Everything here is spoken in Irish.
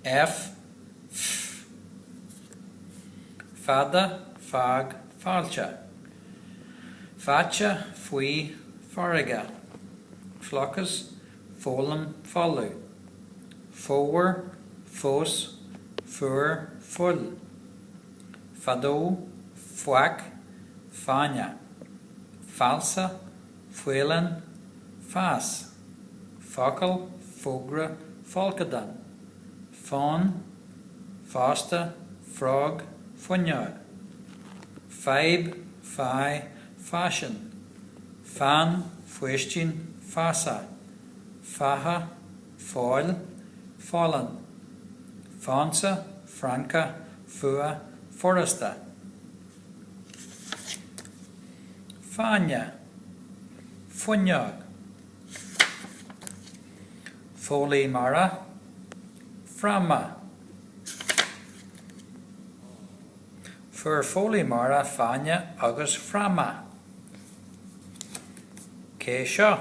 F, F. Fada, fág, fáilte. Faighte, faoi, farraige. Flocas, foghlaim, folamh. Fómhar, fós, fuar, fuil. Fadó, faic, fáinne. Falsa, faoileán, fás. Focal, fógra, folcadán. Fonn, fosta, frog, fuinneog. Fadhb, fáidh, faisean. Fan, faoistin, feasa. Faiche, fáil, folláin. Fonsa, Francach, fuath, furasta. Fáinne. Fuinneog. Foghlaí mara. Fráma. Fuair foghlaí mara fáinne agus fráma. Cé seo?